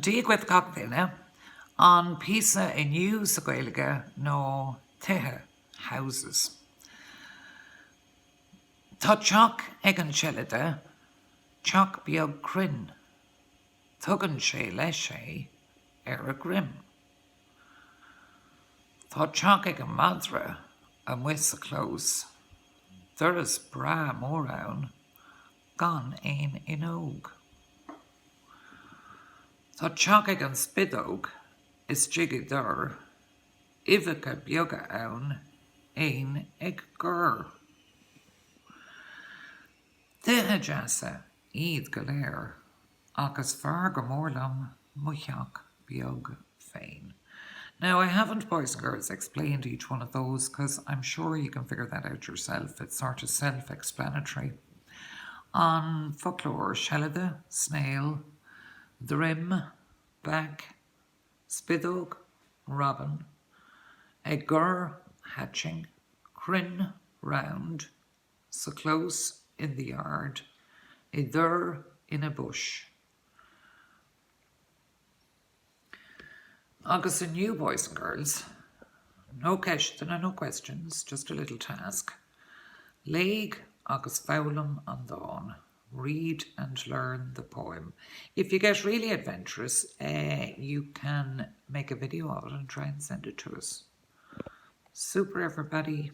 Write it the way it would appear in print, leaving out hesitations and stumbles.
Dia dhuit gach duine. An píosa inniu sa Ghaeilge ná tithe, houses. Tá teach ag an seilide, teach beag cruinn. Tugann sé leis é ar a dhroim. Tá teach ag an madra amuigh sa chlós, doras breá mór ann gan aon fhuinneog. Tá teach ag an spideog istigh i dtor, uibheacha beaga ann, éin ag gor. Tithe deasa iad go léir ach is fearr go mór liom mo theach beag féin. Now I haven't, boys and girls, explained each one of those because I'm sure you can figure that out yourself, it's sort of self-explanatory. An foclóir, seilide, snail, droim, back, spideog, robin, ag gor, hatching, cruinn, round, sa chlós, in the yard, i dtor, in a bush. Agus inniu, boys and girls, no ceisteanna, no questions, just a little task. Léigh agus foghlaim an dán. Read and learn the poem. If you get really adventurous, eh, you can make a video of it and try and send it to us. Super everybody.